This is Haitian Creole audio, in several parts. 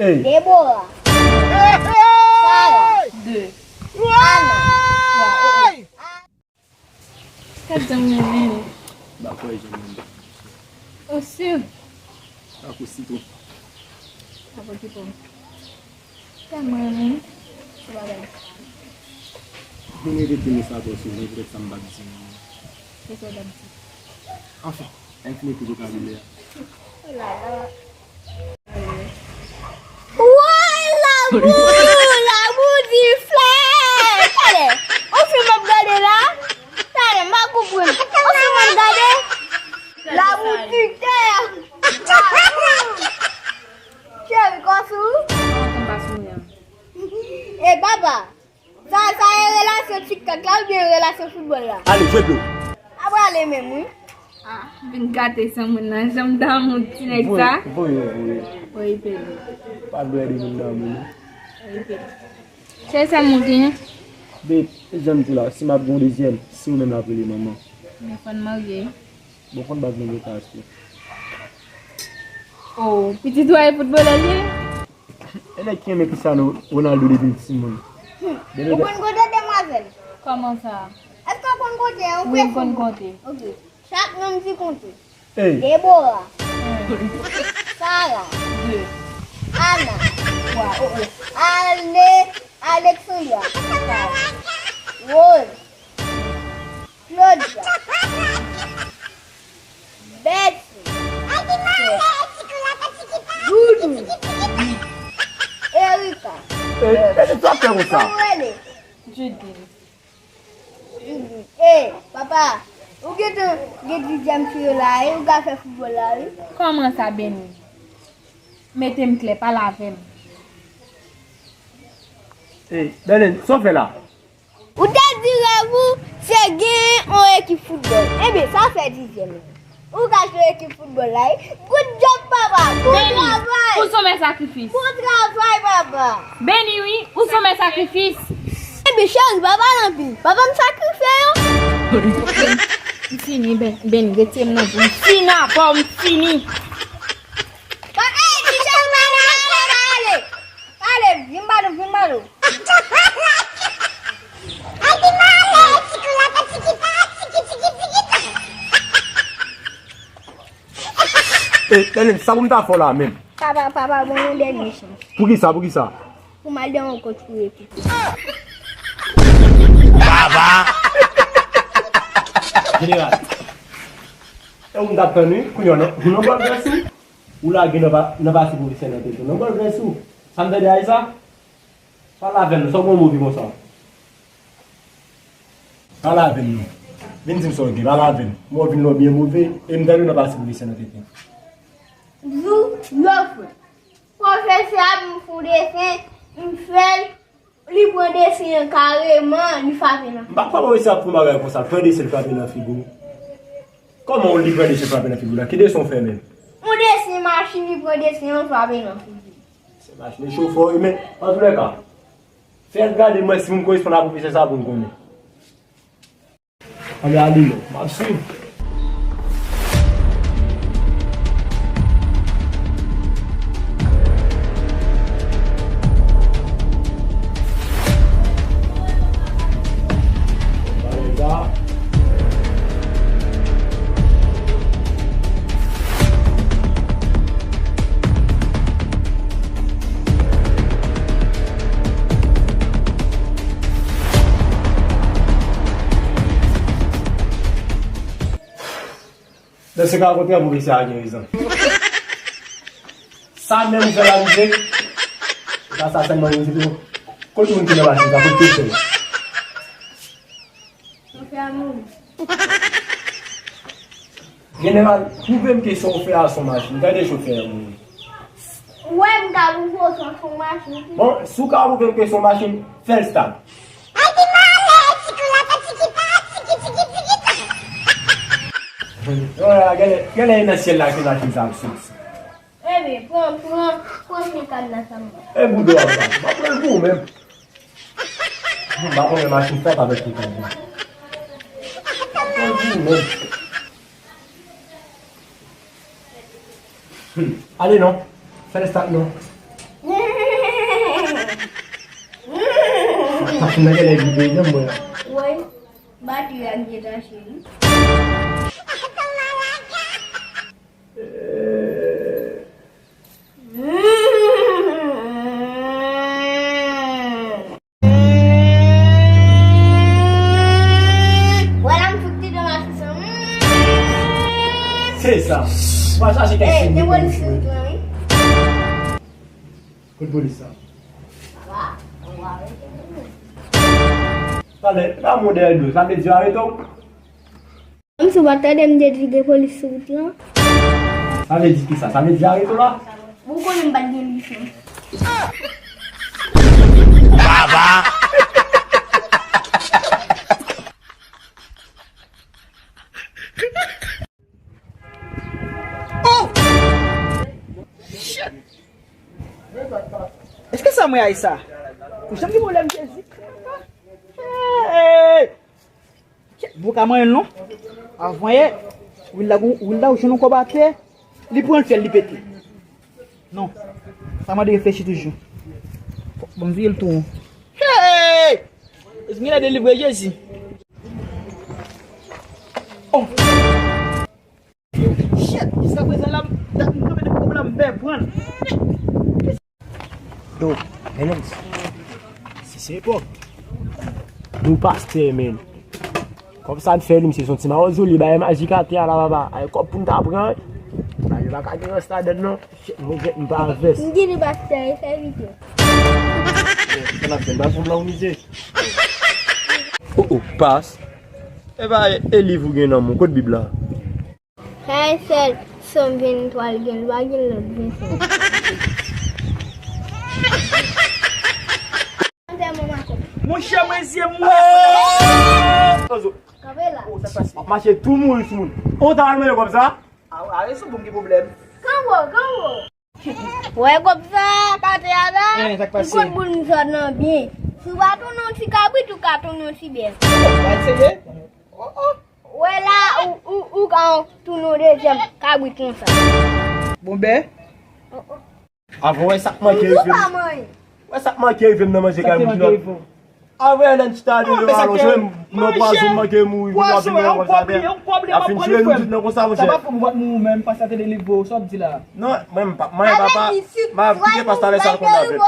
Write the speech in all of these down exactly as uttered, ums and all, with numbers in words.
Hey. Debora. Sara. De. Ana. Twa. Gad jan m renmen l. M pa kwè jan m renmen l. Ou si? Tankou sitwon. Pa pwokipe w. Tèlman renmen l. Se bagay. Mwen repete mo sa ankò souvan, poutèt sa m p ap di. Se sa w t ap di. Anfen, m fini pou vokabilè a. Oh la la. Woy, labou, labou di flè. Talè, on fim m ap gade la. Talè, m pa konprann. On fim m ap gade. Labou di tè. Cheri, kò sou. Kò pa sou mwen. E papa. Sa, sa e relasyon TikTok la oubyen relasyon foutbòl la? Ale, jwe dlo. A prale menm, wi. Ah, vin gate san moun nan. Jan m damou ti nèg sa. Voye, voye, voye. Voye pede. Pa dwe ede moun damou, non. Voye pede. Se sèl moun ki gen? Babe, e jan m di w la, si m ap gen yon dezyèm, se ou menm l ap rele manman. Men fò n marye. Bon, konn bat nan bokal tou. Oh, pitit ou a e foutbolè l ye? E nèg ki renmen Cristiano Ronaldo depi l timoun. Ou konn kote demwazèl? Kòman sa? Èske w konn konte? Wi, m konn konte. Ok. Chak nonm di konte. Hey. Debora. Sara. De. Ana. Twa. Oh, oh. Ale, Alexandra. Rose. Claudia. Betty. Doudou. Erika. Hey, hey, sa fè konsa? Kòman w rele? Judith. Judith. Hey, papa, ou gentan gen dizyèm fi yo la, e ou ka fè foutbòl la, wi. Kòman sa, Beni? Mete m klè, pale avè m. Hey, Beni, sa w fè la? Ou te di rèv ou se gen yon ekip foutbòl. Enben, sa fè dizyèm. Ou ka jwe ekip foutbòl la, wi. Good job, papa. Bon travay. Ou se yon mèt sakrifis. Bon travay, papa. Beni, wi, ou se yon mèt sakrifis. Enben, cheri, pa pale anpil. Papa m sakrifye yo. M fini, Ben-, Beni, retire m nan vi m. M fini avè w, m fini. Papa, di cheri, pale, pale, pale. Pale, vin ba nou, vin ba nou. E, Tèlin, sa pou m ta fè w la menm? Papa, papa, ban m yon dènye chans. Poukisa, poukisa? Pou m al nan yon kòt pou repete. Baba! Jeneral. E ou m t ap tann wi, kounye a, nan, nan bòl vès ou, ou lage nan pa, nan pase pwofesè nan tete w. Nan bòl vès ou. Sa m tande a e sa? Pale avè m, sa w gen w move konsa? Pale avè m non. Vin di m sa w gen, pale avè m. Mwen w vin la w byen move, e m tande w nan pase pwofesè nan tete. Di w, yo frè. Pwofesè a di m fè yon desen, m fè l, li pran desen an kareman, li frape nan figi m. M pa kwè pwofesè ap fè yon bagay konsa, l pran desen l frape nan figi w. Kòman w li pran desen frape nan figi w la? Ki desen w fè menm? Yon desen machin, li pran desen an frape nan figi m. Se machin chofè w ye, men, antoulèka, fè l gade mwen si m koresponn a pwofesè sa pou m konnen. Ann ale non, m ap swiv. Nan se ka, okontrè, pwofesè a gen rezon. Sa menm ou fè la, misye, e pa sa sèlman, misye tou. Kote moun ki nan machin sa, kote te fè? Chofè a mouri. Jeneral, pwouve m ke sa w fè a se yon machin. Gade chofè a mouri. Ou wè m ka pwouve w se yon machin. Bon, si w ka pwouve m ke se yon machin, fè l start. Genlè, genlè e nan syèl la ke machin sa ap soti. Ebyen, pran, pran, pran pye kadnas la m ba w. E bouda w ap ba m. M ap pran l pou ou menm. M pa konnen machin fèt avèk pye kadnas. M ap pran l pou ou menm. Hmm. Ale non. Fè l start non. Machin nan genlè vide, janm wè la. Woy, batri a gen tache wi. Wè la m fout li nan mache san. Se sa. Ou pa chache kèk. Ey, se de polis ki ret lan wi. Kote polis sa? Talè, pa mou dèyè do. Sa vle di yo arete w? Kòmsi w pa t tande m te di gen polis sou wout lan? Sa vle di kisa? Sa vle di arete w la? Ou konnen m pa t gen lisans. Baba! Oh! Shit! Èske sa mwen ay sa? Ou janm gen pwoblèm Jezi? Hey! Shit, bouka manyen non. Avan yè, Wilda, Wilda ou jwenn yon kòb atè, li pran l fè l, li pete. Non, sa mande reflechi toujou. Fòk ban m vire l tou. Hey! Jezi, gen lè delivre Jezi. Oh! Shit, jiska prezan la, dat m kanpe depi kòb la m pè pran l. Yo, Bèlens. Si se epòk. Nou pastè, men. Kòb sa n fè li, misye se yon ti mawòzo, li bay majik atè a la, papa. Ay, kòb pou n ta pran. Bagay yo pa ka gen rans ladann, non. Shit, mwen gen, m pa vès. M di li pastè, e sèvitè. Sa n ap fè, n pa fè blan ou mizè. Oh, oh, pas. E pa e liv ou gen nan men w, kot Bib la? Sa e sèl Sòm venntwa l gen, l pa gen lòt vèsè. Monchè, mwen zye m wè. Kanpe la. W ap mache tou mouri sou moun. Ou ta al mande kòb sa? A, a, e sou pou m gen pwoblèm. Kanpe, kanpe. Wè kòb sa, pa te a la. Hein, sa k pase? M konn pou m sòt nan byen. Si w pa tounen yon ti kabrit, ou ka tounen yon ti bèf. Ou pa serye? Oh, oh. Wè la, ou, ou, ou ka tounen yon dezyèm kabrit konsa. Bon, bè. Oh, oh. Avan, wè sa k manke rive m. Wè sa k manke rive m nan manje kay moun lòt. Avè lè n chita devan alonje, m nan pwazon, m manke mouri, vin w ap vin nan konsa, y ap fin tiye nou tout nan konsa, monchè. Sa pa fòm ou pa t mouri menm, pastè te delivre w, sa w ap di la? Non, mwen m pa manyen papa, m ap kite pastè ale sa l konn avè l.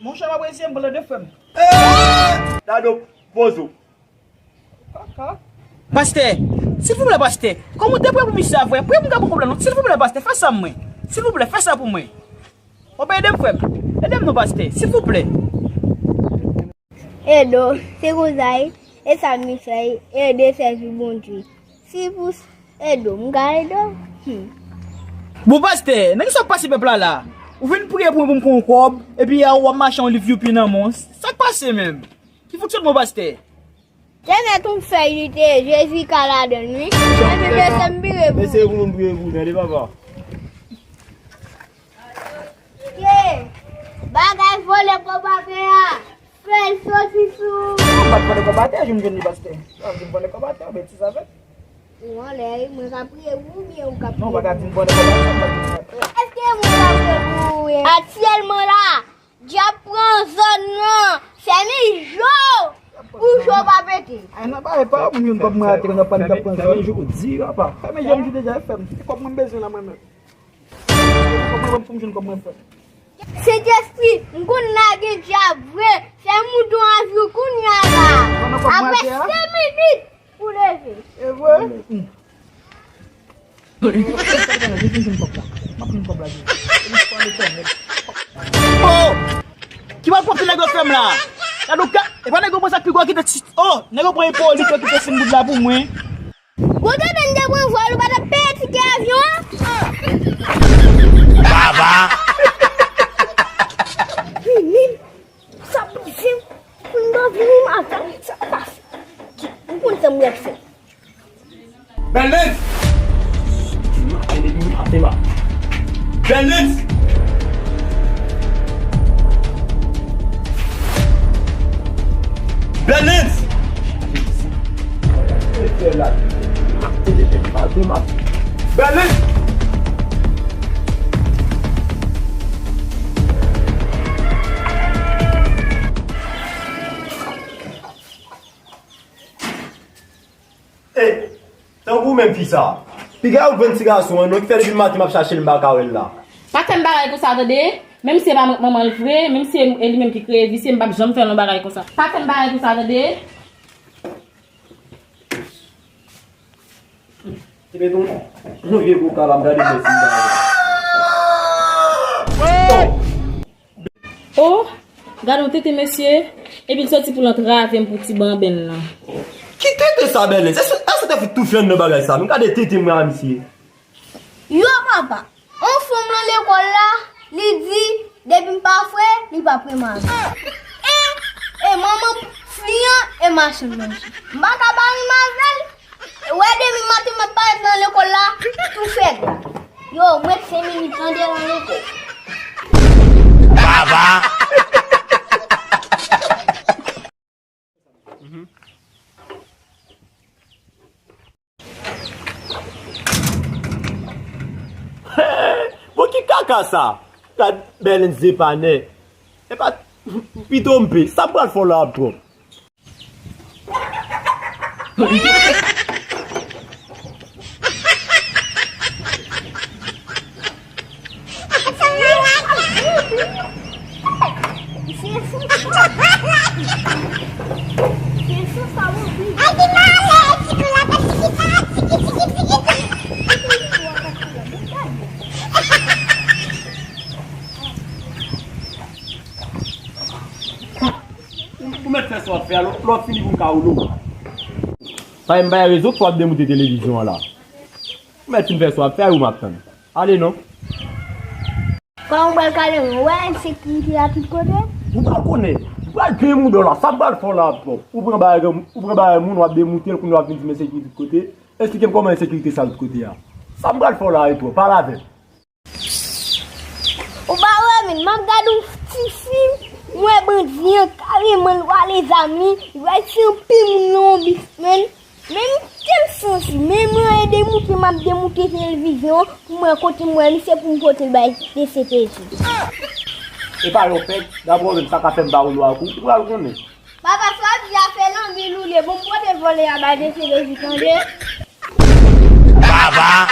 Monchè, m ap eseye m pran de frè m. Dado, poze w. Pastè, silvouplè, pastè, kòm ou te prè pou misye a vrè, prè pou m ka pran kòb la non, silvouplè, pastè, fè sa mwen. Silvouplè, fè sa pou mwen. Ou pa ede m, frè m. Ede m non, pastè, silvouplè. Edo, se konsa, e sa m vin fè, ede sèvi Bondye. Si pou s-, Edo, m ka ede w? Hmm. Bon, pastè, nan kisa w ap pase pèp la la? Ou vin priye pou mwen pou m pran yon kòb, epi a w ap mache yon liv youpi nan men w. Sa k pase menm? Ki fonksyònman w, pastè? Te mèt yon fèy li te ye, Jezi ka ladann wi. Epi mesye m vire pou. Mesye pou moun vire pou, tande papa. Ke bagay vòlè kòb atè a, fè l soti sou. Mwen pa t vòlè kòb atè, jwenn jwenn li pastè. Mwen vin vòlè kòb atè, betiz avèk. Ou anlè, mwen ka priye pou ou, oubyen ou ka priye pou mwen? Non, ou pa ka di m vòlè kòb atè, mwen pa t vòlè kòb atè. Èske mwen ka priye pou ou, wi? Aktyèlman la, Dyab pran zòn nan. Fèmen je w pou je w pa pete. Ay, nan bagay pa yo, moun jwenn kòb mwen atè, kòm y ap pale, y ap pran zòn. Fèmen je w di, papa. Fèmen je m di deja, fè m. Se kòb mwen m bezwen la, mwen menm. Fè m kòb mwen, fè m jwenn kòb mwen, frè. Sentespri, m konn lage dyab vre. Fè mouton a vi w kounye a la. Apre senk minit, ou leve. E vre? Oh! Ki mal pwòpte nèg yo fè m la? Gade w ka, e pa nèg yo pran sa k pi gwo kite ti, oh, nèg yo pran epolit yo kite sin goud la pou mwen. Gwo tande m te pran vòl, ou pa t ap peye tikè avyon an? Baba! Wi, men. Sa pase, pou m pa vini maten, sa pase. M konn sa m pral fè. Bèlens! Bèlens! Bèlens! Bèlens! Ou menm fi sa. Piga ou jwenn ti gason an non ki fè depi maten m ap chache l m pa ka wè l la. Pa fè m bagay konsa tande. Menm si se pa manman l vre, menm si e li menm ki kreye visye, m p ap janm fè l yon bagay konsa. Pa fè m bagay konsa tande. Epi tou, yon vye koka la, m gade mwen si m ta. Oh, gade yon tete mesye, epi l soti pou l antrave m pou ti banbenn nan. Ki tete sa Bèlen? Èske, èske te fout toufe anndan bagay sa? Men gade tete mwen a misye. Yo papa, yon fanm nan lekòl la, li di depi m pa fre, li p ap remare. E, e manman fi an e machann manje. M pa ka pa rim avè l. Wè depi maten m ap parèt nan lekòl la, tou fèt. Yo, mwen senk minit tande nan lekòl. Baba! Bon, ki kaka sa? Gad Bèlen zepanè. Epa, pito m pe. Sa m pral fè w la ap twòp. Ou mèt fè sa w ap fè a, lè w fini pou m ka woulo w. Pa m bay rezon fò w ap demoute televizyon an la. Ou mèt fin fè sa w ap fè a, ou m ap tann. Ale non. Kòman w pral kale mwen? Ou wè ensekirite a tout kote? Ou pral konnen. Ou pral demoute w la. Sa m pral fè w la ap twòp. Ou pran bagay, ou pran bagay moun, w ap demoute l, kounye a w ap vin di m ensekirite tout kote. Esplike m kòman ensekirite sa tout kote a. Sa m pral fè w la ap twòp. Pale avè m. Ou pa wè, men, m ap gade yon ti fim, m wè bandi an kareman l rale zam li, li bay ti anpil moun nan yon bis, men. Men m te m santi, men mwen e demoute, m ap demoute televizyon an, pou m wè kote m wè misye pou m pote l bay D C P J. E pa yon fèt, dabò menm sa ka fè m ba ou lwa kou, ou pral konnen. Papa, sa w ap di a fè lanbi loule, bon m pote vòlè a bay D C P J tande. Baba!